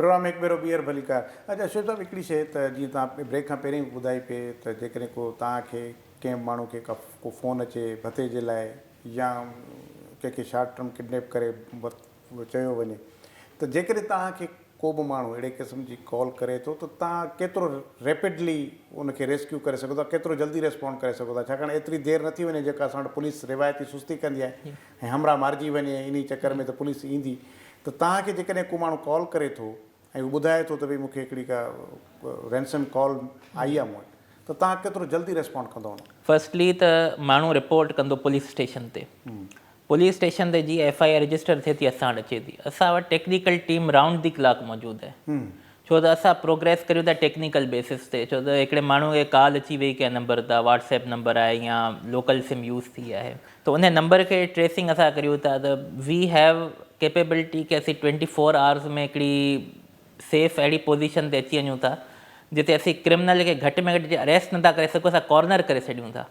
Programme ۾ هڪ ڀيرو ٻيهر ڀليڪار. اچا شعيب صاحب هڪڙي شيء ته جيئن توهان بريڪ کان پهرين به ٻڌائي پئي ته جيڪڏهن ڪو توهان کي ڪنهن به ماڻهو کي ڪو فون اچي ڀتي جي لاء يا ڪنهن کي شارٽ ٽرم ڪڊنيپ ڪري چيو وڃي ته جيڪڏهن توهان کي ڪو به ماڻهو اهڙي قسم جي ڪال ڪري ٿو ته توهان ڪيترو ريپڊلي ان کي ريسڪيو ڪري سگهو ٿا ڪيترو جلدي ريسپونڊ ڪري سگهو ٿا ڇاڪاڻ ايتري دير نه ٿي وڃي جيڪا اسان وٽ پوليس روايتي سستي ڪندي آهي ۽ همراهه مارجي وڃي انهي چڪر ۾ ته پوليس ايندي ته توهان کي جيڪڏهن ڪو ماڻهو ڪال ڪري ٿو ۽ هو ٻڌائي ٿو ته ڀئي مون کي هڪڙي ڪا رينسم ڪال آئي آهي مون وٽ ته توهان ڪيترو جلدي ريسپونڊ ڪندو ان. فرسٽلي ته ماڻهو رپورٽ ڪندو پوليس اسٽيشن تي پوليس اسٽيشن تي جي ايف I R register ٿئي ٿي اسان وٽ اچي ٿي اسان وٽ technical team round the clock موجود آهي ڇو ته اسان پروگريس ڪريون ٿا ٽيڪنيڪل بيسس تي ڇو ته هڪڙي ماڻهو کي ڪال اچي وئي ڪنهن نمبر تان واٽس ايپ نمبر آهي يا لوڪل سم يوز ٿي آهي ته ان نمبر کي ٽريسنگ اسان ڪريون ٿا ته وي هيو ڪيپيبلٽي ڪي اسين ٽوينٽي فور آورز ۾ هڪڙي سيف اهڙي پوزيشن تي اچي وڃون ٿا جتي اسين ڪرمنل کي گهٽ ۾ گهٽ جي اريسٽ نٿا ڪري سگهون اسان ڪارنر ڪري ڇڏيون ٿا.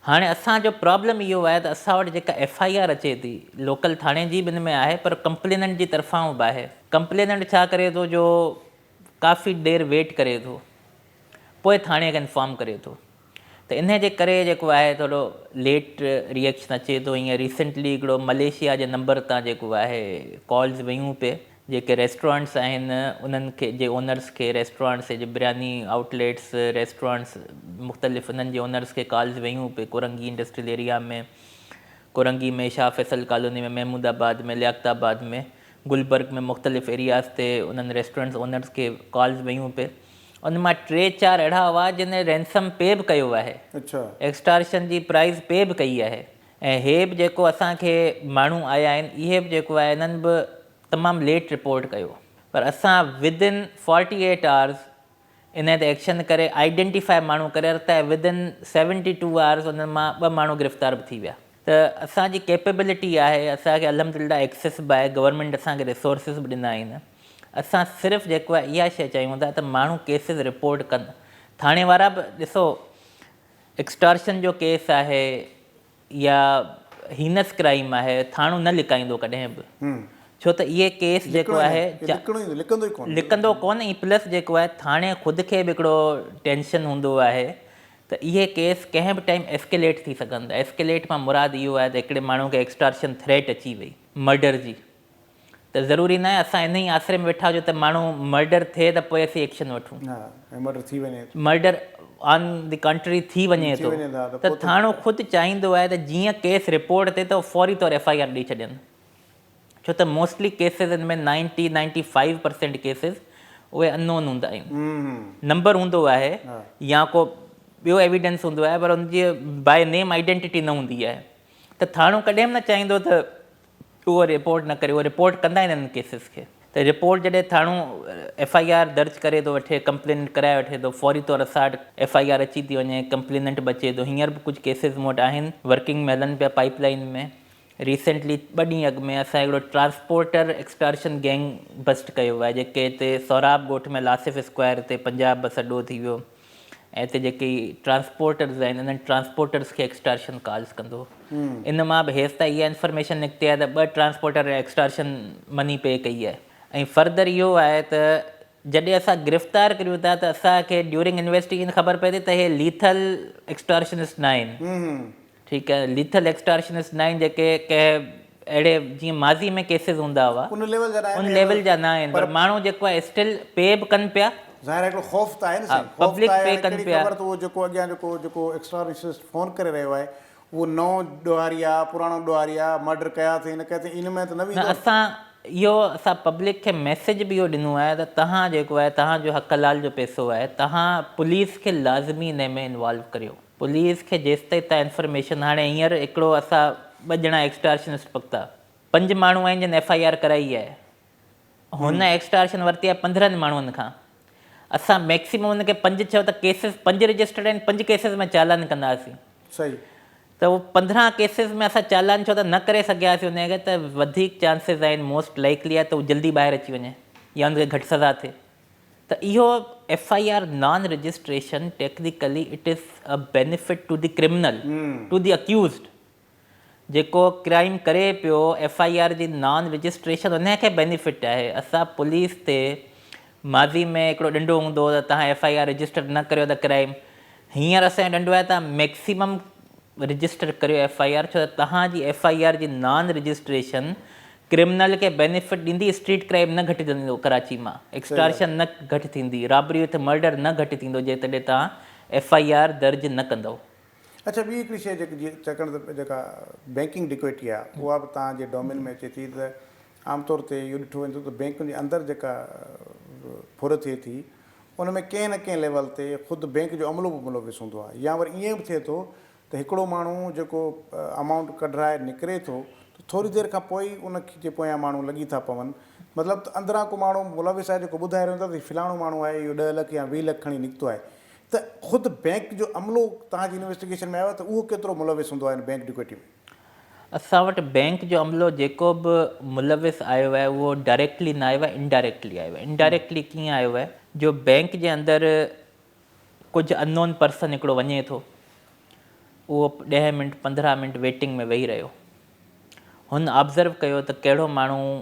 هاڻي اسان جو پرابلم اهو آهي ته اسان وٽ جيڪا ايف I R اچي ٿي لوڪل ٿاڻي جي به ان ۾ آهي پر ڪمپليننٽ جي طرفان به آهي ڪمپليننٽ ڇا ڪري ٿو جو ڪافي دير ويٽ ڪري ٿو پوء ٿاڻي کي انفارم ڪري ٿو ته انهي جي ڪري جيڪو آهي ٿورو ليٽ ريئڪشن اچي ٿو ائين ريسنٽلي هڪڙو مليشيا جي نمبر تان جيڪو آهي ڪالز ويون پئي جيڪي ريسٽورانٽس آهن انهن کي جي اونرس کي ريسٽورانٽس جي برياني آئوٽ ليٽس ريسٽورانٽس مختلف انهن جي اونرس کي ڪالز ويون پئي Korangi industrial area ۾ Korangi ۾ Shah Faisal colony ۾ Mahmoodabad ۾ Liaquatabad ۾ Gulberg ۾ مختلف ايرياز تي انهن ريسٽورانٽس اونرس کي ڪالز ويون پئي ان مان ٽي چار اهڙا هئا جن رينسم پي به ڪيو آهي ايڪسٽارشن جي پرائز پي به ڪئي آهي ۽ هي به جيڪو اسان کي ماڻهو آيا آهن اهي به جيڪو آهي انهن به تمام ليٽ رپورٽ ڪيو پر اسان with in forty eight hours انهي تي ايڪشن ڪري آئيڊينٽيفائي ماڻهو ڪري ورتا ۽ with in seventy two hours انهن مان ٻه ماڻهو گرفتار به ٿي ويا ته اسان جي ڪيپيبلٽي آهي اسان کي الحمدلله ايڪسس به آهي گورنمينٽ اسان کي ريسورسز به ڏنا آهن اسان صرف جيڪو آهي اها شيء چاهيون ٿا ته ماڻهو ڪيسز رپورٽ ڪن ٿاڻي وارا به ڏسو ايڪسٽارشن جو ڪيس آهي يا هينس ڪرائيم آهي ٿاڻو نه لڪائيندو ڪڏهن به ڇو ته اهي ڪيس جيڪو آهي لڪندو ڪونه ۽ پلس جيڪو آهي ٿاڻي خود کي به هڪڙو ٽينشن هوندو آهي ته اهي ڪيس ڪنهن به ٽائيم ايسڪيليٽ ٿي سگهن ٿا ايسڪيليٽ مان مراد اهو آهي ته هڪڙي ماڻهو کي ايڪسٽارشن ٿريٽ اچي وئي مرڊر جي ته ضروري ناهي اسان انهي آسري ۾ ويٺا هجون ته ماڻهو مرڊر ٿئي ته پوء اسين ايڪشن وٺون. ها ۽ مرڊر ٿي وڃي ٿو. مرڊر آن the ڪانٽري ٿي وڃي ٿو ته ٿاڻو خود چاهيندو آهي ته جيئن ڪيس رپورٽ ٿئي ته فوري طور ايف I R ڏئي ڇڏين ڇو ته موسٽلي ڪيسز ان ۾ ninety ninety five percent cases اهي ان نون هوندا آهن نمبر هوندو آهي يا ڪو ٻيو ايويڊنس هوندو آهي پر ان جي باء نيم آئيڊينٽيٽي نه هوندي آهي ته ٿاڻو ڪڏهن به نه چاهيندو ته اهو رپورٽ نه ڪري اهو رپورٽ ڪندا آهن انهن ڪيسز کي ته رپورٽ جڏهن ٿاڻو ايف I R درج ڪري ٿو وٺي ڪمپلينٽ ڪرائي وٺي ٿو فوري طور اسان وٽ ايف I R اچي ٿي وڃي ڪمپليننٽ به اچي ٿو هينئر به ڪجهه ڪيسز مون وٽ آهن ورڪنگ ۾ هلن پيا پائپ لائن ۾ ريسينٽلي ٻه ڏينهن اڳ ۾ اسان هڪڙو ٽرانسپورٽر ايڪسٽارشن گينگ بسٽ ڪيو آهي جيڪي هتي سهراب ڳوٺ ۾ لاصف اسڪوائر تي پنجاب بس اڏو ٿي ويو ۽ هتي جيڪي ٽرانسپورٽرز آهن انهن ٽرانسپورٽرز کي ايڪسٽارشن ڪالز ڪندو هو ان مان به هيستائين اها انفارميشن نڪتي آهي ته ٻه ٽرانسپورٽر ايڪسٽارشن مني پي ڪئي آهي ۽ فردر اهو آهي ته جڏهن اسان گرفتار ڪريون ٿا ته اسان کي ڊيورنگ انويسٽيگيشن خبر پئي ٿي ته هي ليٿل ايڪسٽارشنسٽ نه آهن ٺيڪ آهي ليٿل ايڪسٽارشنسٽ نه آهن جيڪي ڪنهن اهڙي جيئن ماضي ۾ ڪيسز هوندا هئا ان ليول جا ان ليول جا نه آهن پر ماڻهو جيڪو آهي اسٽل پي به ڪن پيا. ظاهر آهي هڪڙو خوف ته آهي نه سائين خوف ته آهي هاڻي ڪهڙي خبر ته اهو جيڪو اڳيان جيڪو جيڪو ايڪسٽارشنسٽ فون ڪري رهيو آهي اهو نئون ڏوهاري آهي پراڻو ڏوهاري آهي مرڊر ڪيا اٿئي نه ڪيا اٿئي ان ۾ ته نه ويندو. نه اسان اهو اسان پبلڪ کي ميسيج به اهو ڏنو آهي ته توهان جيڪو آهي توهان جو حق حلال جو پئسو آهي توهان پوليس کي لازمي ان ۾ انوالو ڪريو. پوليس کي جيستائين تان انفرميشن هاڻي هينئر هڪڙو اسان ٻه ڄڻا ايڪسٽارشنسٽ پڪتا پنج ماڻهو آهن جن ايف I R ڪرائي آهي هن ايڪسٽارشن ورتي آهي 15 ماڻهن کان اسان ميڪسيمم هن کي پنج چيو ته ڪيسز پنج رجسٽرڊ آهن پنج ڪيسز ۾ چالان ڪنداسين صحيح ته هو 15 ڪيسز ۾ اسان چالان ڇو ته نه ڪري سگهياسين ان کي ته وڌيڪ چانسز آهن موسٽ لائيڪلي آهي ته هو جلدي ٻاهر اچي وڃي يا ان کي گهٽ سزا ٿئي ته اهو F I R non registration technically it is a benefit to the criminal to the accused جيڪو ڪرائيم ڪري پيو ايف I R جي نان رجسٽريشن انهي کي بينيفٽ آهي. اسان پوليس تي ماضي ۾ هڪڙو ڏنڊو هوندو هو ته توهان ايف I R register نه ڪريو ته ڪرائيم، هينئر اسان جو ڏنڊو آهي توهان ميڪسيمم رجسٽر ڪريو ايف I R, ڇو ته توهان جي ايف I R جي نان رجسٽريشن ڪرمنل کي بينيفٽ ڏيندي، اسٽريٽ ڪرائيم نه گهٽجندو ڪراچي مان، ايڪسٽارشن نه گهٽ ٿيندي، رابري وٿ مرڊر نه گهٽ ٿيندو جيڪڏهن توهان ايف I R درج نه ڪندؤ. اڇا ٻي هڪڙي شيء جيڪي جيئن ڇاڪاڻ ته جيڪا بينڪنگ ڊڪوئٽي آهي اها به توهان جي ڊومين ۾ اچي ٿي ته عام طور تي اهو ڏٺو وڃي ٿو ته بينڪن جي اندر جيڪا ڦر ٿئي ٿي ان ۾ ڪنهن نه ڪنهن ليول تي خود بينڪ جو عملو به ملوث هوندو آهي يا وري ائين به ٿئي ٿو ته هڪڙو ماڻهو جيڪو امائونٽ ڪڍرائي نڪري ٿو ته ٿوري دير کان پوء ئي ان جي پويان ماڻهو لڳي ٿا پون مطلب ته اندران ڪو ماڻهو ملوث آهي جيڪو ٻڌائي رهيو هوندو آهي ته هي فلاڻو ماڻهو آهي اهو ڏهه لک يا 20 لک کڻي نڪتو آهي ته خود بينڪ جو عملو توهان جي انويسٽيگيشن ۾ آيو آهي ته اهو ڪيترو ملوث هوندو آهي ان بينڪ ڊڪوئٽي ۾؟ اسان وٽ بينڪ جو عملو جيڪو به ملوث آيو آهي اهو ڊائريڪٽلي نه آيو آهي انڊائريڪٽلي آيو آهي. انڊائريڪٽلي ڪيئن آيو آهي جو بينڪ جي اندر ڪجهه انون پرسن هڪڙو وڃي ٿو اهو ڏهه منٽ 15 منٽ ويٽنگ ۾ ويهي رهيو هن آبزرو ڪيو ته ڪهڙو ماڻهو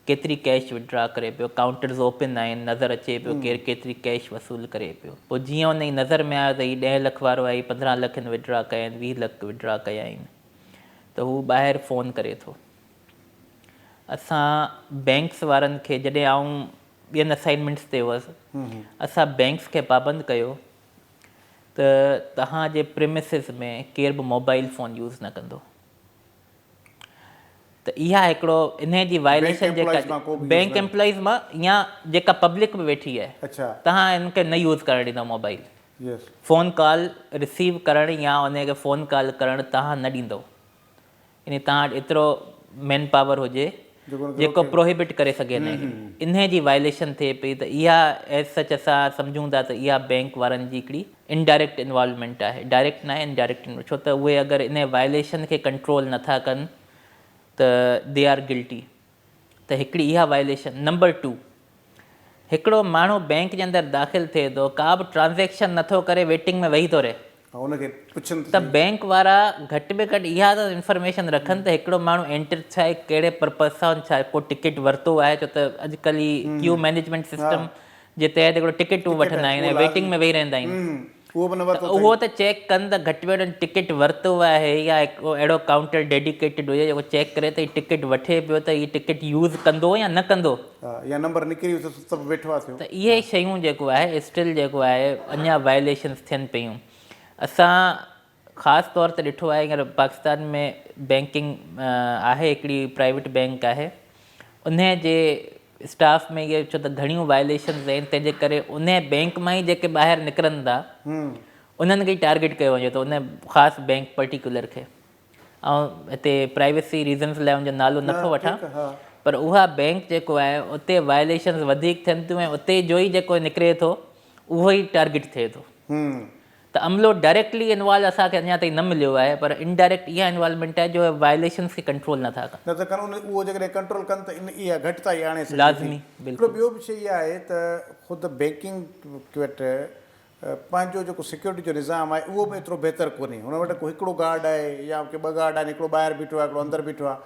ڪيتري ڪيش وڊرا ڪري پيو، ڪائونٽرز اوپن آهن، نظر اچي پيو ڪير ڪيتري ڪيش وصول ڪري پيو. پوء جيئن ان جي نظر ۾ آيو ته هي ڏهه لک وارو آهي، هي 15 لک هن وڊرا ڪيا آهن، 20 لک وڊرا ڪيا آهن ته هو ٻاهر فون ڪري ٿو. اسان بينڪس وارن کي جڏهن آئون ٻين اسائنمينٽس تي هئس، اسان بينڪس کي پابند ڪيو ته توهان جي پريمسز ۾ ڪير به موبائل فون يوز نه ڪندو. ته اها هڪڙو انهي جي وائليشن جيڪا بينڪ ايمپلائيز مان يا جيڪا پبلڪ به ويٺي آهي توهان ان کي نه يوز ڪرڻ ڏيندو موبائل فون ڪال رسيو ڪرڻ يا انهي کي فون ڪال ڪرڻ توهان نه ڏيندو يعني توهان وٽ ايترو مين پاور هجي جيڪو پروهيبٽ ڪري سگهي انهي کي انهي جي وائليشن ٿئي پئي ته اها ايز سچ اسان سمجهون ٿا ته اها بينڪ وارن جي هڪڙي انڊائريڪٽ انوالومينٽ آهي ڊائريڪٽ ناهي انڊائريڪٽ ڇو ته اهي اگر انهي وائليشن کي ڪنٽرول نٿا ڪن ته they are guilty ته هڪڙي اها وائليشن نمبر ٽو هڪڙو ماڻهو بينڪ جي اندر داخل ٿئي ٿو ڪا به ٽرانزيڪشن نٿو ڪري ويٽنگ ۾ ويهي ٿو رهي ان کي پڇن ته بينڪ وارا گهٽ ۾ گهٽ اها ته انفارميشن رکن ته هڪڙو ماڻهو اينٽر ڇا آهي ڪهڙي پرپز سان ڇا ڪو ٽڪيٽ ورتو آهي ڇو ته اڄڪلهه هي ڪيو مئنيجمينٽ سسٽم جي تحت هڪڙو ٽڪيٽون وٺندا آهن ۽ ويٽنگ ۾ ويهي رهندا آهن ته اهو ته چيڪ ڪن ته گهٽ ۾ گهٽ ٽڪيٽ ورتو آهي يا هڪ اهڙو ڪائونٽر ڊيڊيڪيٽيڊ هجي جيڪو چيڪ ڪري ته هي ٽڪيٽ وٺي پيو ته هي ٽڪيٽ يوز ڪندو يا نه ڪندو. يا نمبر نڪري ويو ته سڀ ويٺو آهي ٿيو. ته اهي شيون جيڪو آهي اسٽل جيڪو آهي اڃا وائليشنس ٿين پيون. اسان خاص طور تي ڏٺو آهي هينئر پاڪستان ۾ بينڪنگ آهي هڪڙي پرائيويٽ بينڪ آهي انهي جي اسٽاف ۾ اهي ڇو ته گهڻيون وائليشنز آهن تنهن جي ڪري انهي بينڪ مان ئي جيڪي ٻاهر نڪرن ٿا انهن کي ٽارگيٽ ڪيو وڃي ٿو ان خاص بينڪ پرٽيڪولر کي آئون هتي پرائيويسي ريزنز لاء ان جو نالو نٿو وٺان پر اها بينڪ جيڪو آهي اتي وائليشنز وڌيڪ ٿين ٿيون ۽ اتي جو ئي جيڪو نڪري ٿو اهو ئي ٽارگيٽ ٿئي ٿو ته عملو ڊائريڪٽلي انوالو اسان کي اڃا تائين نه مليو آهي پر انڊائريڪٽ اها انوالومينٽ آهي جو اهي وائليشنز کي ڪنٽرول نه ٿا ڪن. نه ٿا ڪن ان اهو جيڪڏهن ڪنٽرول ڪن ته ان اها گهٽتائي آڻي سگهجي ٿي. لازمي هڪڙو بلڪل. ٻيو به شيء اها آهي ته خود بينڪنگ وٽ پنهنجو جيڪو سيڪيورٽي جو نظام آهي اهو به ايترو بهتر ڪونهي هن وٽ ڪو هڪڙو گارڊ آهي يا ڪي ٻه گارڊ آهن هڪڙو ٻاهر بيٺو آهي هڪڙو اندر بيٺو آهي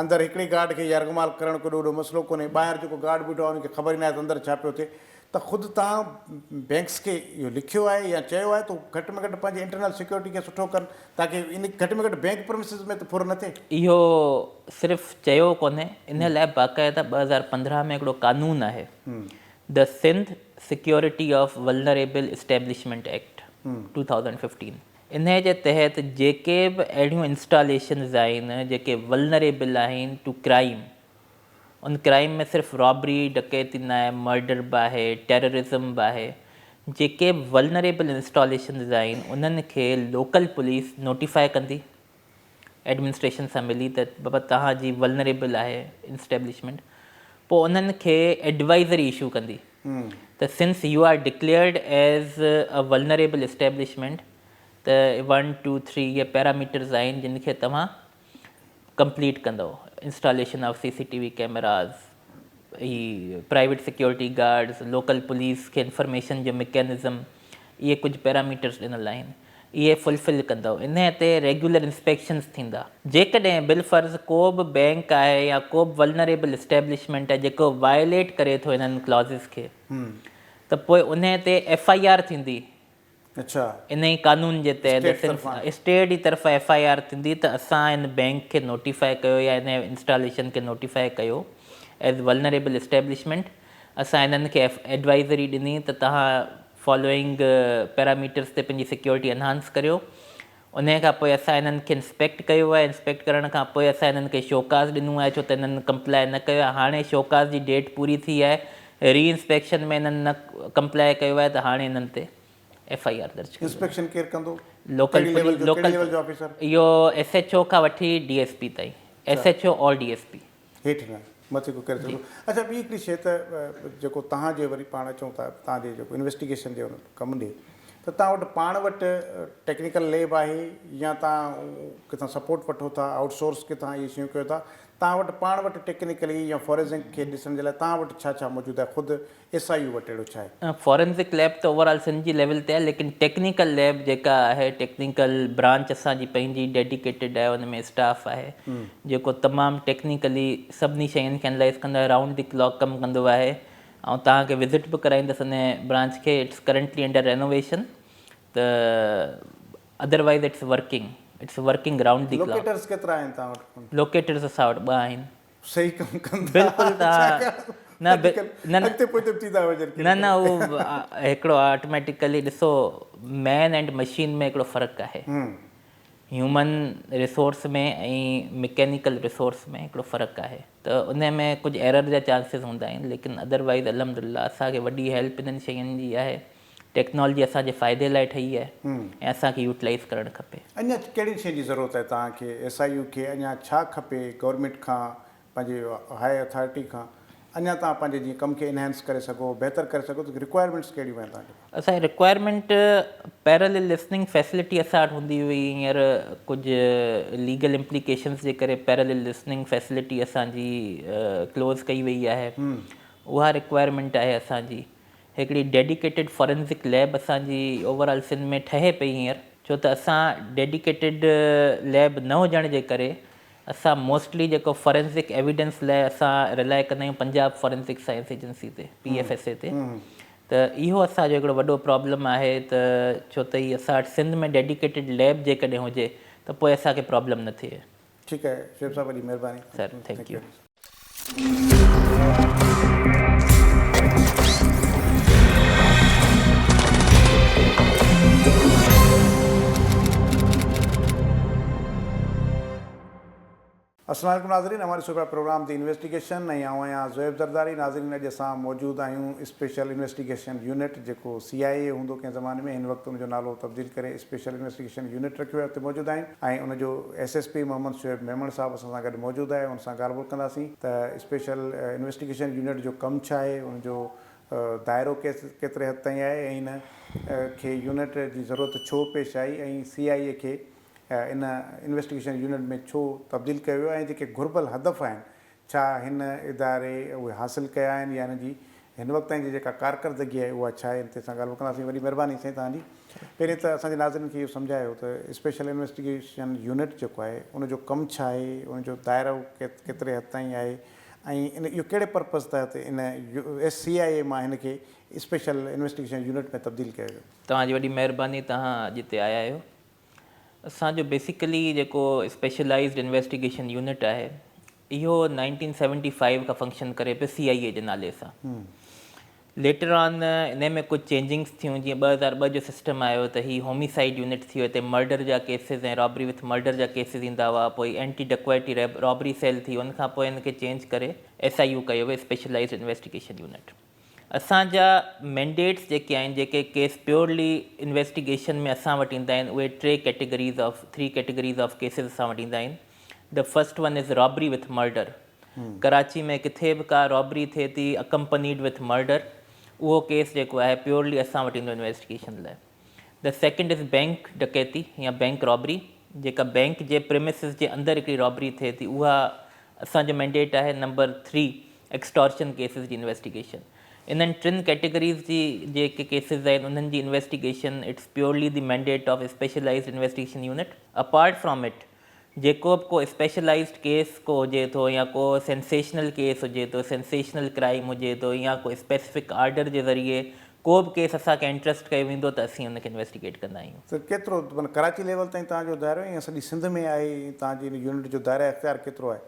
اندر هڪڙي گارڊ کي يرغمال ڪرڻ ڪو ايڏو وڏو مسئلو ڪونهي، ٻاهر جيڪو گارڊ بيٺو آهي ان کي خبر ئي ناهي ته اندر ڇا پيو ٿئي ته خود توهان بينڪس کي اهو لکيو آهي يا چيو آهي ته هو گهٽ ۾ گهٽ پنهنجي انٽرنل سيڪيورٽي کي سٺو ڪن تاڪه ان گهٽ ۾ گهٽ بينڪ پرمسز ۾ ته ڦر نه ٿئي. اهو صرف چيو ڪونهي، ان لاء باقاعده 2015 ۾ هڪڙو قانون آهي The Sindh Security of Vulnerable Establishment Act 2015 انهيء جي تحت جيڪي به اهڙيون انسٽاليشنز آهن جيڪي ولنريبل آهن ٽو ڪرائيم، ان ڪرائيم ۾ صرف رابري، ڊڪيتي ناهي، مرڊر به آهي، ٽيررزم به آهي، جيڪي به ولنريبل انسٽاليشنز آهن انهن کي لوڪل پوليس نوٽيفائي ڪندي ايڊمنسٽريشن سان ملي ته بابا توهان جي ولنريبل آهي انسٽيبلشمينٽ پوء انهن کي ايڊوائزري اشو ڪندي ته since you are declared as a vulnerable establishment ته ون ٽو ٿري اهي پيراميٽرز آهن جن کي توهان ڪمپليٽ ڪندؤ installation of C C T V cameras he private security guards local police کي انفارميشن جو مڪينزم اهي ڪجهه پيراميٽرز ڏنل آهن. اهي فلفل ڪندؤ انهي تي ريگيولر انسپيڪشنز ٿيندا. جيڪڏهن بالفرض ڪو به بئنڪ آهي يا ڪو به ولنريبل اسٽيبلشمينٽ آهي جيڪو وائليٽ ڪري ٿو انهن ڪلازز کي ته پوء انهي تي ايف I R ٿيندي. انهي قانون جي تحت اسٽيٽ جي طرفان ايف I R ٿيندي ته اسان ان بئنڪ کي نوٽيفائي ڪيو يا انهي انسٽاليشن کي نوٽيفائي ڪيو ايز ولنريبل اسٽيبلشمينٽ اسان انهن کي ايڊوائزري ڏني ته توهان فالوئنگ پيراميٽرز تي پنهنجي سيڪيورٽي انهانس ڪريو انهي کان پوء اسان انهن کي انسپيڪٽ ڪيو آهي انسپيڪٽ ڪرڻ کان پوء اسان انهن کي شوڪاز ڏنو آهي ڇو ته انهن ڪمپلائي نه ڪيو آهي هاڻي شوڪاز جي ڊيٽ پوري ٿي آهي ري انسپيڪشن ۾ انهن نه ڪمپلائي ڪيو آهي ته هاڻي انهن تي ايف I R درج ڪئي وئي. انسپيڪشن ڪير ڪندو؟ لوڪل ڪهڙي ليول پوليس جو لوڪل ڪهڙي ليول جو آفيسر؟ اهو ايس ايڇ او کان وٺي ڊي ايس پي تائين ايس ايڇ او اور ڊي ايس پي. هيٺ نه مٿي ڪو ڪري سگهندو. اڇا ٻي هڪڙي شيء ته جيڪو توهان جي وري پاڻ اچون ٿا توهان جي جيڪو انويسٽيگيشن جي ان ڪم ڏي ته توهان وٽ پاڻ وٽ ٽيڪنيڪل ليب آهي يا توهان ڪٿان سپورٽ وٺو ٿا آئوٽ سورس ڪٿان اهي شيون ڪيو ٿا توهان وٽ پاڻ وٽ ٽيڪنيڪلي يا فورينزڪ کي ڏسڻ جي لاء توهان وٽ ڇا ڇا موجود آهي خود ايس I U وٽ اهڙو ڇا آهي؟ فورينزڪ ليب ته اوور آل سنڌ جي ليول تي آهي ليڪن ٽيڪنيڪل ليب جيڪا آهي ٽيڪنيڪل برانچ اسان جي پنهنجي ڊيڊيڪيٽيڊ آهي ان ۾ اسٽاف آهي جيڪو تمام ٽيڪنيڪلي سڀني شين کي انالائز ڪندو آهي رائونڊ the clock ڪم ڪندو آهي آئون توهان کي وزٽ به ڪرائيندس ان برانچ کي it's currently under renovation ته otherwise it's working it's working round the clock. Locators ڪيترا آهن توهان وٽ؟ لوڪيٽرز اسان وٽ ٻه آهن. صحيح ڪم ڪن ٿا بلڪل ڇاڪاڻ نه اڄڪلهه اڳتي پوئتي به ٿي ٿا وڃن نه نه اهو هڪڙو آٽوميٽيڪلي ڏسو مين اينڊ مشين ۾ هڪڙو فرق آهي هيومن ريسورس ۾ ۽ مڪينيڪل ريسورس ۾ هڪڙو فرق آهي ته ان ۾ ڪجهه ايرر جا چانسز هوندا آهن ليڪن ادروائز الحمدلله اسان کي وڏي هيلپ انهن شين جي آهي ٽيڪنالاجي اسان جي فائدي لاء ٺهي آهي ۽ اسان کي يوٽيلائز ڪرڻ کپي. اڃا ڪهڙين شين جي ضرورت آهي توهان کي ايس I U کي اڃا ڇا کپي گورنمينٽ کان پنهنجي هاء اٿارٽي کان اڃا توهان پنهنجي جيئن ڪم کي انهينس ڪري سگهو بهتر ڪري سگهو ته رڪوائرمينٽس ڪهڙيون آهن توهان کي. اسان جي رڪوائرمينٽ پيرلل لسننگ فيسلٽي اسان وٽ هوندي هئي هينئر ڪجهه ليگل امپليڪيشنز جي ڪري پيرلل لسننگ فيسلٽي اسان جي ڪلوز ڪئي وئي آهي اها رڪوائرمينٽ آهي اسان جي. هڪڙي ڊيڊيڪيٽيڊ فارينزڪ ليب اسان جي اوور آل سنڌ ۾ ٺهي پئي هينئر ڇو ته اسان ڊيڊيڪيٽيڊ ليب نه هجڻ جي ڪري اسان موسٽلي جيڪو فارينزڪ ايويڊنس لاء اسان رلائي ڪندا آهيون پنجاب فارينزڪ سائنس ايجنسي تي پي ايف ايس اي تي ته اهو اسان جو هڪڙو وڏو پرابلم آهي ته ڇو ته هي اسان وٽ سنڌ ۾ ڊيڊيڪيٽيڊ ليب جيڪڏهن هجي ته پوء اسان کي پرابلم نه ٿئي. ٺيڪ آهي شعيب صاحب وڏي مهرباني. سر thank you. السلام عليڪم ناظرين اوهان ڏسو پيا پروگرام the investigation ۽ آئون آهيان زويب زرداري ناظرين اڄ اسان موجود آهيون اسپيشل انويسٽيگيشن يونٽ جيڪو سي آء اي هوندو ڪنهن زماني ۾ هن وقت ان جو نالو تبديل ڪري اسپيشل انويسٽيگيشن يونٽ رکيو ويو آهي اتي موجود آهيون ۽ ان جو S S P Muhammad Shoaib Memon صاحب اسان سان گڏ موجود آهي ان سان ڳالهه ٻولهه ڪنداسين ته اسپيشل انويسٽيگيشن يونٽ جو ڪم ڇا آهي ان جو دائرو ڪيتري حد تائين آهي ۽ ان کي يونٽ جي ضرورت ڇو پيش آئي ۽ سي آء اي کي ان انويسٽيگيشن يونٽ ۾ ڇو تبديل ڪيو ويو ۽ جيڪي گهربل هدف آهن ڇا هن اداري اهي حاصل ڪيا آهن يا هن جي هن وقت تائين جي جيڪا ڪارڪردگي آهي اها ڇا آهي ان تي اسان ڳالهه ٻولهه ڪنداسين وڏي مهرباني سائين توهان جي پهرين ته اسان جي ناظرين کي اهو سمجهايو ته اسپيشل انويسٽيگيشن يونٽ جيڪو آهي ان جو ڪم ڇا آهي ان جو دائرو ڪيتري حد تائين آهي ۽ ان اهو ڪهڙي پرپز تحت ان ايس سي آء اي مان هن کي اسپيشل انويسٽيگيشن يونٽ ۾ تبديل ڪيو ويو. توهان جي وڏي مهرباني توهان اڄ هتي آيا آهيو. اسان جو بيسيڪلي جيڪو اسپيشلائيزڊ انويسٽيگيشن يونٽ آهي اهو نائنٽين سيونٽي فائيو کان فنڪشن ڪري پيو سي آء اي جي نالي سان. ليٽر آن انهي ۾ ڪجهه چينجنگس ٿيون جيئن 2002 جو سسٽم آيو ته هي هوميسائيڊ يونٽ ٿي ويو هتي مرڊر جا ڪيسز ۽ رابري وٿ مرڊر جا ڪيسز ايندا هئا پوء اينٽي ڊڪوائٽي رابري سيل ٿي ان کان پوء ان کي چينج ڪري ايس I U ڪيو ويو اسپيشلائيزڊ انويسٽيگيشن يونٽ. اسان جا مينڊيٽس جيڪي آهن جيڪي ڪيس پيورلي انويسٽيگيشن ۾ اسان وٽ ايندا آهن اهي ٽي categories of three categories of cases اسان وٽ ايندا آهن the first one is robbery with murder Karachi ۾ ڪٿي به ڪا رابري ٿئي ٿي اڪمپنيڊ وٿ مرڊر اهو ڪيس جيڪو آهي پيورلي اسان وٽ ايندو انويسٽيگيشن لاء the second is bank ڊڪيتي يا بينڪ رابري جيڪا بينڪ جي پريمسز جي اندر هڪڙي رابري ٿئي ٿي اها اسان جو مينڊيٽ آهي نمبر ٿري ايڪسٽارشن ڪيسز جي انويسٽيگيشن. انهن ٽن ڪيٽيگريز جي جيڪي ڪيسز آهن انهن جي investigation it's purely the mandate of specialised investigation unit. Apart from it جيڪو به ڪو اسپيشلائيزڊ ڪيس ڪو هجي ٿو يا ڪو سينسيشنل ڪيس هجي ٿو، سينسيشنل ڪرائيم هجي ٿو يا ڪو اسپيسفڪ آرڊر جي ذريعي ڪو به ڪيس اسان کي انٽرسٽ ڪيو ويندو ته اسين ان کي انويسٽيگيٽ ڪندا آهيون. ته ڪيترو معنيٰ ڪراچي ليول تائين توهان جو دائرو يا سڄي سنڌ ۾ آهي ۽ توهان جي ان يونٽ جو دائره اختيار ڪيترو آهي؟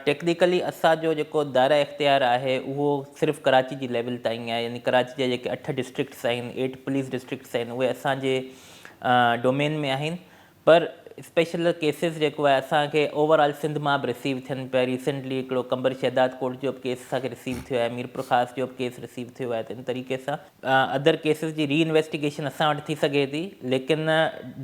ٽيڪنيڪلي اسان جو جيڪو دائره اختيار آهي اهو صرف ڪراچي جي ليول تائين آهي يعني ڪراچي جا جيڪي اٺ ڊسٽرڪٽس آهن ايٽ پوليس ڊسٽرڪٽس آهن اهي اسان جي ڊومين ۾ آهن پر اسپيشل ڪيسز جيڪو آهي اسان کي اوور آل سنڌ مان به رسيو ٿين پيا ريسنٽلي هڪڙو قمبر شهداد ڪوٽ جو به ڪيس اسان کي رسيو ٿيو آهي ميرپورخاص جو به ڪيس رسيو ٿيو آهي ته ان طريقي سان ادر ڪيسز جي ري انويسٽيگيشن اسان وٽ ٿي سگهي ٿي ليڪن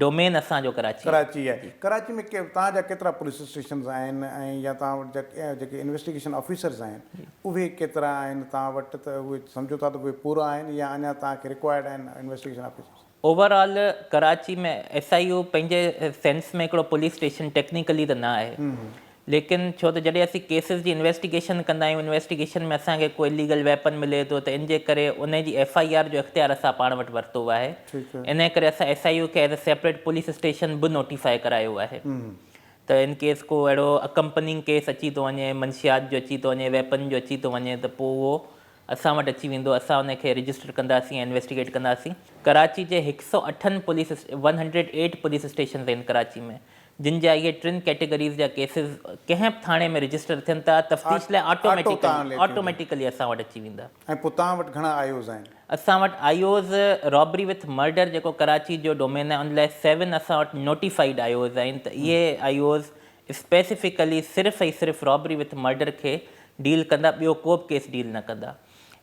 ڊومين اسان جو ڪراچي آهي. ڪراچي آهي ڪراچي ۾ توهان جا ڪيترا پوليس اسٽيشنز آهن ۽ يا توهان وٽ جيڪي انويسٽيگيشن آفيسرز آهن اهي ڪيترا آهن توهان وٽ ته اهي سمجهو ٿا ته اهي پورا آهن يا اڃا توهان کي رڪوائرڊ آهن investigation officers? Overall Karachi ۾ S I U پنهنجي سينس ۾ هڪڙو پوليس اسٽيشن ٽيڪنيڪلي ته نه آهي ليڪن ڇو ته جڏهن اسين ڪيسز جي انويسٽيگيشن ڪندا آهيون انويسٽيگيشن ۾ اسان کي ڪو اليگل ويپن ملي ٿو ته ان جي ڪري ان جي ايف I R جو اختيار اسان پاڻ وٽ ورتو آهي ان ڪري اسان ايس I U کي as a separate police station به نوٽيفائي ڪرايو آهي ته ان ڪيس ڪو اهڙو اڪمپننگ ڪيس اچي ٿو وڃي منشيات جو اچي ٿو وڃي ويپن جو اچي ٿو وڃي ته پوء اهو اسان وٽ اچي ويندو اسان ان کي رجسٽر ڪنداسين ۽ انويسٽيگيٽ ڪنداسين ڪراچي جي هڪ سئو اٺن پوليس 108 پوليس اسٽيشنز آهن ڪراچي ۾ جن جا اهي ٽن ڪيٽيگريز جا ڪيسز ڪنهن به ٿاڻي ۾ رجسٽر ٿين ٿا تفتيش لاء آٽوميٽيڪلي آٽوميٽيڪلي اسان وٽ اچي ويندا. ۽ پوء توهان وٽ گهڻا آء اوز آهن؟ اسان وٽ آء اوز رابري وٿ مرڊر جيڪو ڪراچي جو ڊومين آهي ان لاء سيون اسان وٽ نوٽيفائيڊ آء اوز آهن ته اهي آء اوز اسپيسفڪلي صرف ۽ صرف رابري وٿ مرڊر کي ڊيل ڪندا ٻيو ڪو به ڪيس ڊيل نه ڪندا.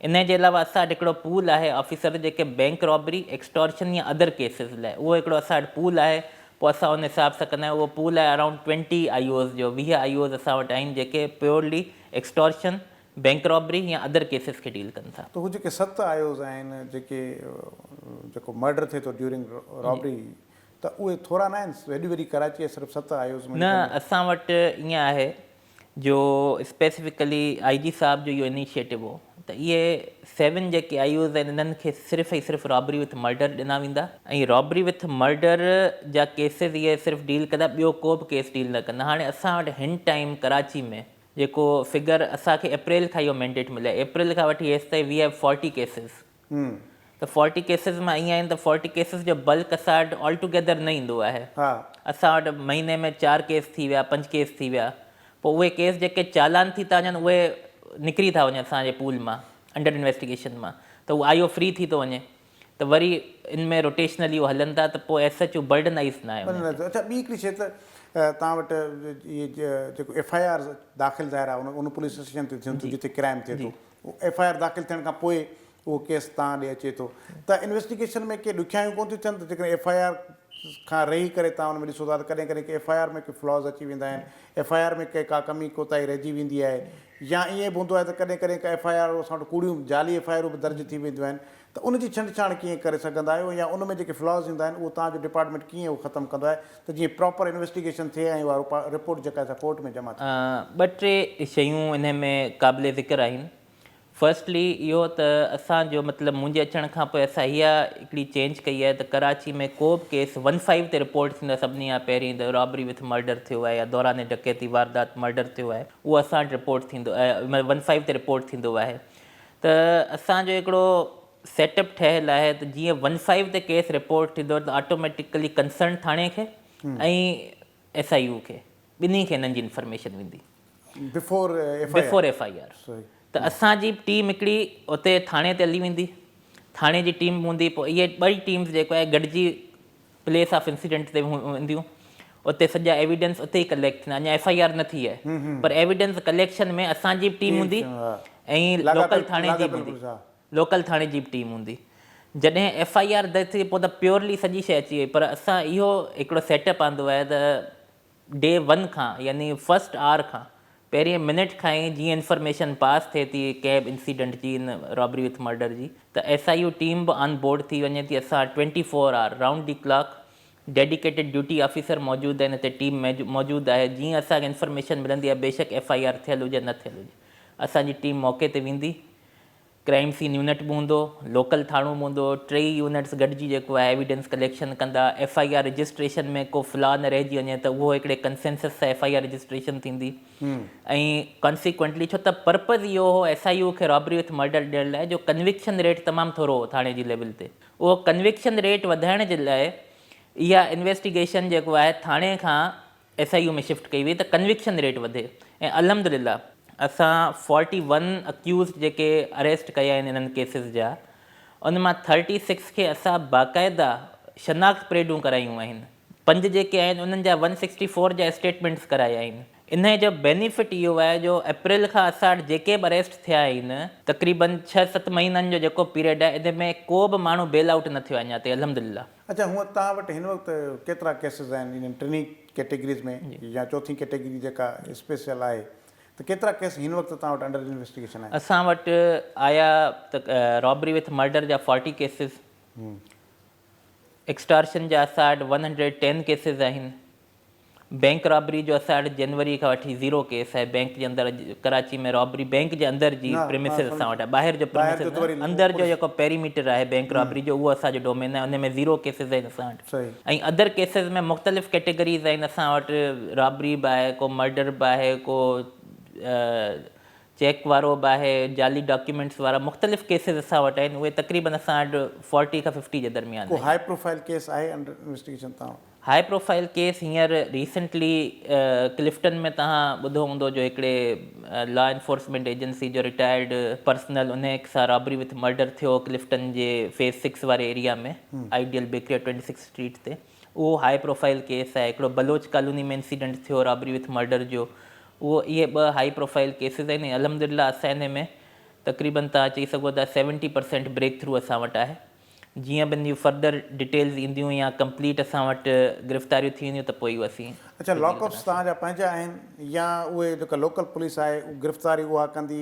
انهي جي علاوه اسان وٽ هڪڙو پول آهي آفيسر جيڪي بينڪ رابري، ايڪسٽارشن يا ادر ڪيسز لاء اهو هڪڙو اسان وٽ پول آهي پوء اسان ان حساب سان ڪندا آهيون اهو پول آهي اراؤنڊ ٽوئنٽي آئي اوز جو 20 آئي اوز اسان وٽ آهن جيڪي پيورلي ايڪسٽارشن، بينڪ رابري يا ادر ڪيسز کي ڊيل ڪن ٿا. ته هو جيڪي ست آئي اوز آهن جيڪي جيڪو مرڊر ٿئي ٿو ڊيورنگ رابري ته اهي ٿورا نه آهن هيڏي وڏي ڪراچي آهي صرف ست آئي اوز نه اسان وٽ ائين آهي جو اسپيسفڪلي I جي صاحب جو اهو انيشيٽو هو ته اهي سيون جيڪي آئي اوز آهن انهن کي صرف ۽ صرف رابري وٿ مرڊر ڏنا ويندا ۽ رابري وٿ مرڊر جا ڪيسز اهي صرف ڊيل ڪندا ٻيو ڪو به ڪيس ڊيل نه ڪندا هاڻي اسان وٽ هن ٽائيم ڪراچي ۾ جيڪو فگر اسان کي اپريل کان اهو مينڊيٽ مليو آهي اپريل کان وٺي هيستائين وي have forty cases ته فورٽي ڪيسز مان ائين آهن ته فورٽي ڪيسز جو بلڪ اسان وٽ آل ٽوگيدر نه ايندو آهي اسان وٽ مهيني ۾ چار ڪيس ٿي ويا پنج ڪيس ٿي ويا پوء اهي ڪيس جيڪي چالان ٿي ٿا وڃن اهي نڪري ٿا وڃن اسان جي پول مان انڊر انويسٽيگيشن مان ته اهو آئي او فري ٿي ٿو وڃي ته وري ان ۾ روٽيشنلي اهو هلن ٿا ته پوء ايز سچ اهو برڊنائز نه آهي. اڇا ٻي هڪڙي شيء ته توهان وٽ اهي جيڪو ايف I آرز داخل ظاهر آهي ان پوليس اسٽيشن تي ٿين ٿيون جتي ڪرائم ٿئي ٿو ايف I R داخل ٿيڻ کان پوء اهو ڪيس توهان ڏي اچي ٿو ته انويسٽيگيشن ۾ ڪي ڏکيائيون ڪونه ٿيون ٿين ته جيڪڏهن ايف I R کان رهي ڪري توهان ان ۾ ڏسو ٿا ته ڪڏهن ڪڏهن K F I R ۾ K flaws اچي ويندا آهن ايف I R ۾ ڪي ڪا ڪمي ڪوتاهي رهجي ويندي آهي يا ائين به هوندو آهي ته ڪڏهن ڪڏهن ڪا ايف I R اسان وٽ ڪوڙيون جعلي ايف I آرون به درج ٿي وينديون آهن ته ان جي ڇنڊڇاڻ ڪيئن ڪري سگهندا آهيو يا ان ۾ جيڪي فلاز ايندا آهن اهو توهان جو ڊپارٽمينٽ ڪيئن اهو ختم ڪندو آهي ته جيئن پراپر انويسٽيگيشن ٿئي ۽ اها رپورٽ جيڪا آهي سا ڪورٽ ۾ جمع ٿئي. ٻه ٽي شيون انهي ۾ قابل ذڪر آهن. فرسٽلي اهو ته اسان جو مطلب منهنجي اچڻ کان پوء اسان اها هڪڙي چينج ڪئي آهي ته ڪراچي ۾ ڪو به ڪيس ون فائيو تي رپورٽ ٿيندو آهي سڀني کان پهرين ته رابري وٿ مرڊر ٿيو آهي يا دوران ڊڪيتي واردات مرڊر ٿيو آهي اهو اسان وٽ رپورٽ ٿيندو مطلب ون فائيو تي رپورٽ ٿيندو آهي ته اسان جو هڪڙو سيٽ اپ ٺهيل آهي ته جيئن ون فائيو تي ڪيس رپورٽ ٿيندو ته آٽوميٽڪلي ڪنسرن ٿاڻي کي ۽ ايس I U کي ٻنهي کي انهن جي انفارميشن ويندي. Before F I R. Before F I R ته اسان جي ٽيم هڪڙي اتي ٿاڻي تي هلي ويندي ٿاڻي جي ٽيم هوندي پوء اهي ٻئي ٽيمز جيڪو آهي گڏجي پليس آف انسيڊنٽ تي وينديون اتي سڄا ايويڊنس اتي ئي ڪليڪٽ ٿيندا اڃا ايف I R نه ٿي آهي پر ايويڊنس ڪليڪشن ۾ اسان جي به ٽيم هوندي ۽ لوڪل ٿاڻي جي به هوندي لوڪل ٿاڻي جي به ٽيم هوندي جڏهن ايف I R درج ٿي پوء ته پيورلي سڄي شيء اچي وئي پر اسان اهو هڪڙو سيٽ اپ آندو آهي ته ڊي ون کان يعني فرسٽ آور کان پهرين منٽ کان ئي جيئن انفارميشن پاس ٿئي ٿي ڪنهن به انسيڊنٽ جي ان رابري وٿ مرڊر جي ته ايس I U team به آن بورڊ ٿي وڃي ٿي اسان twenty four hour round the clock dedicated duty officer موجود آهن هتي ٽيم موجود آهي جيئن اسان کي انفارميشن ملندي آهي بيشڪ ايف I R ٿيل هجي نه ٿيل هجي اسان جي ٽيم موقعي تي ويندي. ڪرائيم سين يونٽ به هوندو، لوڪل ٿاڻو به هوندو، ٽيئي يونٽس گڏجي جيڪو آهي ايويڊنس ڪليڪشن ڪندا، ايف I R registration ۾ ڪو فلا نه رهجي وڃي ته اهو هڪڙي ڪنسينسس سان ايف I R registration ٿيندي ۽ ڪانسيڪوئنٽلي ڇو ته پرپز اهو هو ايس I U کي رابري وٿ مرڊر ڏيڻ لاء جو ڪنوڪشن ريٽ تمام ٿورو هو ٿاڻي جي ليول تي اهو ڪنوڪشن ريٽ وڌائڻ جي لاء اها انويسٽيگيشن جيڪو آهي ٿاڻي کان ايس I U ۾ shift ڪئي وئي ته ڪنوڪشن ريٽ وڌي ۽ الحمد لله اسان فورٽي ون اڪيوزڊ جيڪي اريسٽ ڪيا آهن انهن ڪيسز جا ان مان ٿرٽي سڪس کي اسان باقاعده شناخت پريڊون ڪرايون آهن پنج جيڪي آهن انهن جا ون سڪسٽي فور جا اسٽيٽمينٽس ڪرايا آهن انهي جو بينيفٽ اهو آهي جو اپريل کان اسان وٽ جيڪي به اريسٽ ٿيا آهن تقريبن ڇهه ست مهينن جو جيڪو پيريڊ آهي ان ۾ ڪو به ماڻهو بيل آئوٽ نه ٿيو آهي اڃا تائين الحمد لله. اڇا هونء توهان وٽ هن وقت ڪيترا ڪيسز آهن انهن ٽنهي ڪيٽيگريز ۾ يا چوٿين ڪيٽيگري جيڪا اسپيشل آهي ته ڪيترا ڪيس هن وقت توهان وٽ انڊر انويسٽيگيشن آهن؟ اسان وٽ آيا ته رابري وٿ مرڊر جا فورٽي ڪيسز، ايڪسٽارشن جا اسان وٽ ون هنڊريڊ ٽين ڪيسز آهن، بينڪ رابري جو اسان وٽ جنوري کان وٺي زيرو ڪيس آهي بينڪ جي اندر ڪراچي ۾ رابري بينڪ جي اندر جي پريمسز اسان وٽ آهي ٻاهر جو پريمسز نه اندر جو جيڪو پيريميٽر آهي بينڪ رابري جو اهو اسان جو ڊومين آهي ان ۾ زيرو ڪيسز آهن اسان وٽ ۽ ادر ڪيسز ۾ مختلف ڪيٽيگريز آهن اسان وٽ رابري به آهي ڪو مرڊر به آهي ڪو چيڪ وارو به آهي جعلي ڊاڪيومينٽس وارا مختلف ڪيسز اسان وٽ آهن اهي تقريبن اسان وٽ فورٽي کان ففٽي جي درميان ڪو هاء پروفائل ڪيس آهي انڊر انويسٽيگيشن توهان وٽ؟ هاء پروفائل ڪيس هينئر ريسنٽلي ڪلفٽن ۾ توهان ٻڌو هوندو جو هڪڙي لا انفورسمينٽ ايجنسي جو رٽائرڊ پرسنل انهي سان رابري وٿ مرڊر ٿيو ڪلفٽن جي فيز سڪس واري area ۾ ideal bakery twenty six street تي اهو هاء پروفائل ڪيس آهي هڪڙو بلوچ ڪالوني ۾ انسيڊنٽ ٿيو رابري وٿ مرڊر جو اهو اهي ٻه هاء پروفائل ڪيسز آهن ۽ الحمدلله اسان انهي ۾ تقريبن توهان چئي سگهو ٿا سيونٽي پرسينٽ بريڪ ٿرو اسان وٽ آهي جيئن به ان جون فردر ڊيٽيلز اينديون يا ڪمپليٽ اسان وٽ گرفتاريون ٿي وينديون ته پوء اهو اسين اڇا لاڪ اپس توهان جا پنهنجا آهن يا اهي جيڪا لوڪل پوليس آهي اهو گرفتاري اها ڪندي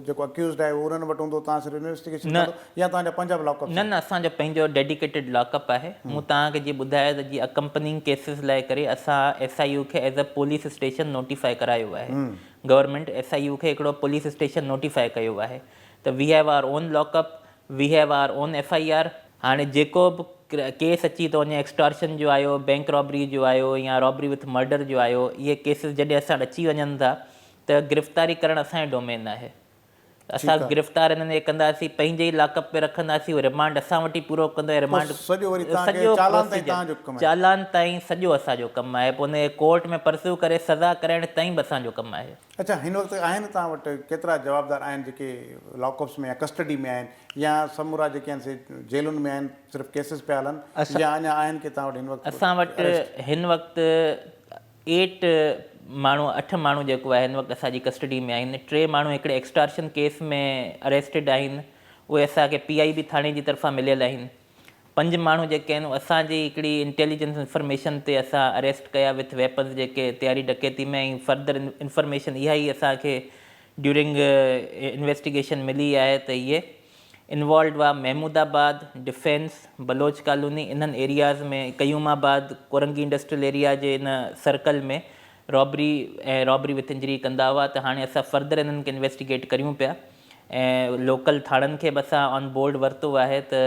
جيڪو اڪيوزڊ آهي اهو انهن وٽ هوندو توهان صرف انويسٽيگيشن ڪندو يا توهان جا پنهنجا به لاڪ اپس نه نه اسان جو پنهنجو ڊيڊيڪيٽيڊ لاڪ اپ آهي مون توهان کي جيئن ٻڌايو ته جيئن اڪمپننگ ڪيسز لاء ڪري اسان ايس I U کي as a police station notify ڪرايو آهي گورنمينٽ ايس I U کي هڪڙو پوليس اسٽيشن نوٽيفائي ڪيو آهي ته we have our own lock up we have our own F I R هاڻي جيڪو به ڪيس اچي ٿو وڃي ايڪسٽارشن جو آيو بينڪ رابري جو آيو يا رابري وٿ مرڊر جو آيو اهي ڪيسز جڏهن اسان وٽ اچي وڃن ٿا ته گرفتاري ڪرڻ اسان جو ڊومين آهي اسان گرفتار انهن کي ڪنداسين پنهنجي ئي لاڪ اپ ۾ رکنداسين اهو رمانڊ اسان وٽ ئي پورو ڪندو ۽ رمانڊ سڄو وري توهان کي چالان تائين توهان جو ڪم آهي چالان تائين سڄو اسان جو ڪم آهي پوء ان کي ڪورٽ ۾ پرسو ڪري سزا ڪرائڻ تائين به اسان جو ڪم آهي. اڇا هن وقت آهن توهان وٽ ڪيترا جوابدار آهن جيڪي لاڪ اپس ۾ يا ڪسٽڊي ۾ آهن يا سمورا جيڪي آهن سي جيلن ۾ آهن صرف ڪيسز پيا هلن يا اڃا آهن ڪي توهان وٽ هن وقت اسان وٽ هن وقت ايٽ ماڻهو اٺ ماڻهو جيڪو آهي هن وقت اسان جي ڪسٽڊي ۾ آهن ٽي ماڻهو هڪڙي ايڪسٽارشن ڪيس ۾ اريسٽيڊ آهن اهي اسان کي پي آئي بي ٿاڻي جي طرفان مليل آهن پنج ماڻهو جيڪي آهن اسان جي هڪڙي انٽيليجنس انفارميشن تي اسان اريسٽ ڪيا وٿ ويپنز جيڪي تياري ڊڪيتي ۾ ۽ فردر انفارميشن اها ئي اسان کي ڊيورنگ انويسٽيگيشن ملي آهي ته اهي انوالوڊ هئا محمود آباد، ڊفينس، بلوچ ڪالوني انهن areas ۾ Qayyum Abad, Korangi industrial area جي ان سرڪل ۾ رابري ۽ رابري وٿ انجري ڪندا هئا ته هاڻي اسان فردر انهن کي انويسٽيگيٽ ڪريون پيا ۽ لوڪل ٿاڻن کي به اسان آن بورڊ ورتو آهي ته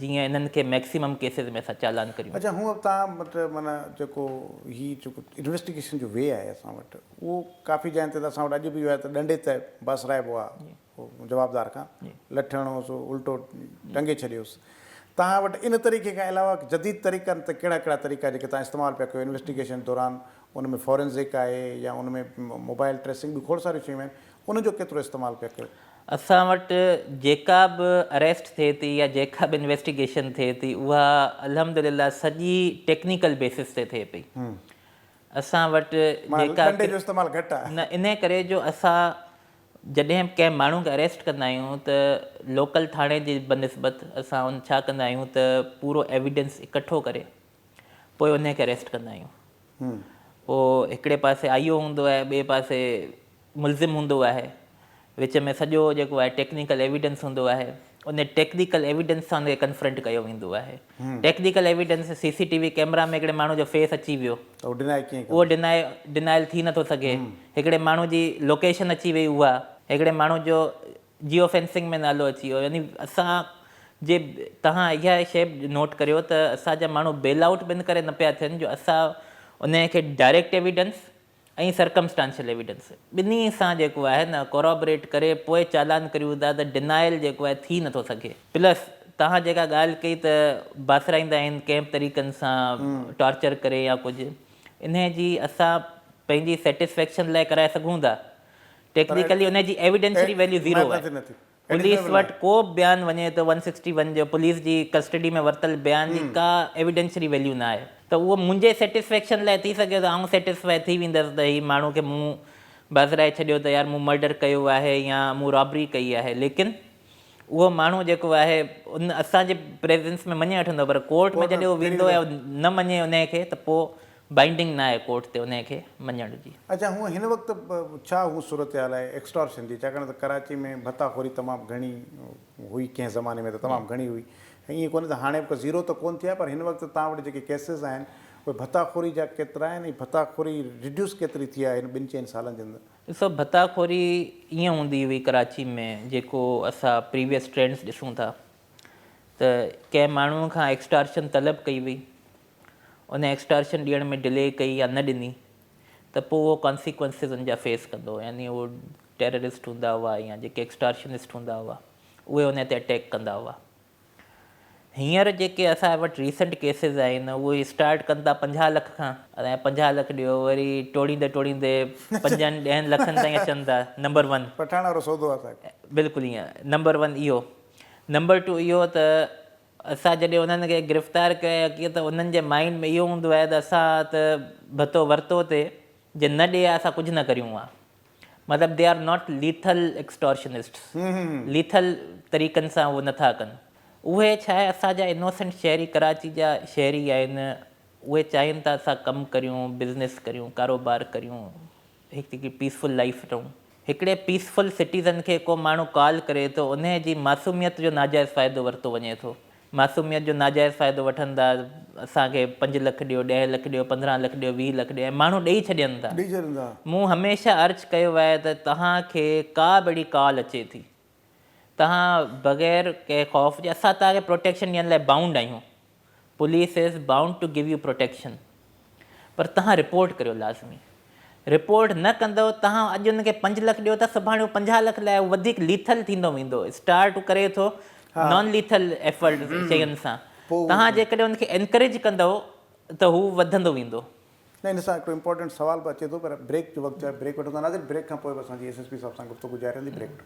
جيئن انهن کي ميڪسيمم ڪيسز ۾ اسان چالان ڪريون. اڇا هونء به توهان وٽ معنيٰ جيڪو هي جيڪو انويسٽيگيشن جو وي آهي اسان وٽ اهو ڪافي جاين تي ته اسان وٽ اڄ به اهو آهي ته ڏنڊي ته باسرائبو آهي جوابدار کان لٺ هڻوس الٽو ٽنگي ڇڏيوس توهان وٽ ان طريقي کان علاوه جديد طريقن ته ڪهڙا ڪهڙا طريقا جيڪي توهان استعمال پيا ڪيو انويسٽيگيشن دوران ان ۾ فورينزڪ آهي يا ان ۾ موبائل ٽريسنگ به کوڙ ساريون شيون آهن ان جو ڪيترو استعمال پيا ڪيو؟ اسان وٽ جيڪا به اريسٽ ٿئي ٿي يا جيڪا به انويسٽيگيشن ٿئي ٿي اها الحمدلله سڄي ٽيڪنيڪل بيسس تي ٿئي پئي. اسان وٽ جيڪا ڏنڊي جو استعمال گهٽ آهي. نه انهي ڪري جو اسان جڏهن به ڪنهن ماڻهو کي اريسٽ ڪندا آهيون ته لوڪل ٿاڻي جي بنسبت اسان ان ڇا ڪندا آهيون ته پورو ايويڊنس اڪٺو ڪري پوء انهي کي اريسٽ ڪندا آهيون. پوء هڪڙي پاسي آء او هوندو آهي ٻئي پاسي ملزم هوندو آهي وچ ۾ سڄو جيڪو آهي ٽيڪنيڪل ايويڊنس هوندو آهي ان ٽيڪنيڪل ايويڊنس سان ان کي ڪنفرنٽ ڪيو ويندو آهي technical evidence C C T V camera ۾ هڪڙي ماڻهو جو فيس اچي ويو ته اهو ڊنائي ڪيئن اهو ڊنائي ڊنائل ٿي نٿو سگهي هڪڙي ماڻهو جي لوڪيشن اچي وئي اها هڪڙي ماڻهو جو جيو فينسنگ ۾ نالو اچي ويو يعني اسان جي توهان اها شيء به نوٽ ڪريو ته اسان جا ماڻهو بيل آئوٽ به ان ڪري نه پيا ٿين جو اسان انهي کي ڊائريڪٽ ايويڊنس ۽ سرڪمسٽانشل ايويڊنس ٻنهي سان جيڪو آهي نه ڪورابريٽ ڪري پوء چالان ڪريون ٿا ته ڊنائل جيڪو آهي ٿي نٿو سگهي. پلس توهان جيڪا ڳالهه ڪئي ته باسرائيندا آهن ڪنهن به طريقن سان ٽارچر ڪري يا ڪجهه انهي جي اسان پنهنجي سيٽسفيڪشن لاء ڪرائي سگهون ٿا ٽيڪنيڪلي انهي جي ايويڊنشري ويليو زيرو آهي. پوليس وٽ ڪو به بيان وڃي ته ون سڪسٽي ون جو پوليس جي ڪسٽڊي ۾ ورتل بيان جي ڪا ايويڊنشري ويليو نه آهي ته اهو منهنجي سيٽسفيڪشن لاء ٿي سگهي ٿو آئون سيٽسفائي ٿي ويندس ته هي ماڻهو کي مون بازرائي ڇڏيو ته يار مون مرڊر ڪيو آهي يا مون رابري ڪئي آهي ليڪن اهو ماڻهو جيڪو آهي ان اسان جي پريزنس ۾ مڃي وٺندو پر ڪورٽ ۾ جڏهن اهو ويندو ۽ نه مڃي انهي کي ته پوء بائنڊنگ نه آهي ڪورٽ تي انهي کي مڃڻ جي. اڇا هونء هن وقت ڇا هو صورتحال آهي ايڪسٽارشن جي ڇاڪاڻ ته ڪراچي ۾ ڀتا خوري تمام گهڻي هئي ڪنهن زماني ۾ ته تمام گهڻي هئي ۽ ائين ڪونهي ته هاڻي به زيرو ته ڪونه ٿي آهي پر هن وقت توهان وٽ جيڪي ڪيسز آهن اهي ڀتا خوري جا ڪيترا آهن ۽ ڀتا خوري ريڊيوس ڪيتري ٿي آهي هن ٻن چئن سالن جي اندر؟ ڏسو ڀتا خوري ائين هوندي هئي ڪراچي ۾ جيڪو اسان پريويس ٽرينڊس ڏسون ٿا ته ڪنهن ماڻهو کان ايڪسٽارشن طلب ڪئي وئي ان ايڪسٽارشن ڏيڻ ۾ ڊلي ڪئي يا نه ڏني ته پوء اهو ڪانسيڪوئنسز ان جا فيس ڪندو يعني اهو ٽيررسٽ هوندا هئا يا جيڪي ايڪسٽارشنسٽ هوندا هئا اهي ان تي اٽيڪ ڪندا هئا. هينئر جيڪي اسان وٽ ريسنٽ ڪيسز آهن اهي اسٽارٽ ڪن ٿا 50 لک کان ۽ 50 لک ڏيو وري ٽوڙيندي ٽوڙيندي پنجن ڏهن لکن تائين اچن ٿا نمبر ون. پٺاڻ وارو سودو آهي صاحب. بلڪل ائين نمبر ون اهو نمبر ٽو اهو ته اسان جڏهن انهن کي گرفتار ڪيو يا ڪيئن ته انهن جي مائنڊ ۾ اهو هوندو آهي ته اسان ته ڀتو ورتو تي جي نه ڏي ها اسان ڪجهه نه ڪريون ها مطلب they are not lethal extortionists lethal طريقن سان اهو نٿا ڪن اهي ڇا آهي اسان جا انوسنٽ شهري ڪراچي جا شهري آهن اهي چاهين ٿا اسان ڪم ڪريون بزنس ڪريون ڪاروبار ڪريون هڪ هڪڙي پيسفل لائيف رهون. هڪڙي پيسفل سٽيزن کي ڪو ماڻهو ڪال ڪري ٿو انهي جي معصوميت جو ناجائز فائدو ورتو وڃي ٿو. معصوميت جو ناجائز فائدو وٺن ٿا اسان کي پنج لک ڏيو، ڏهه لک ڏيو، 15 لک ڏيو، 20 لک ڏيو ۽ ماڻهو ڏئي ڇڏين ٿا. ڏئي ڇڏين ٿا. مون هميشه عرض ڪيو آهي ته توهان کي ڪا به اهڙي ڪال اچي ٿي توهان بغير ڪنهن خوف جي اسان توهان کي پروٽيڪشن ڏيڻ لاء بائونڊ آهيون. Police is bound to give you protection پر توهان رپورٽ ڪريو لازمي رپورٽ نه ڪندو توهان اڄ ان کي 5 لک ڏيو ٿا سڀاڻي هو 50 لک لاء وڌيڪ ليٿل ٿيندو ويندو اسٽارٽ ڪري ٿو نان ليٿل ايفرٽ شين سان توهان جيڪڏهن ان کي انڪريج ڪندو ته هو وڌندو ويندو. نه ان سان هڪڙو امپارٽنٽ سوال به اچي ٿو پر بريڪ جو وقت ٿيو آهي بريڪ وٺون ٿا ناظرين بريڪ کان پوء به اسان جي ايس ايس پي صاحب سان گفتگو جاري رهندي بريڪ وٺون.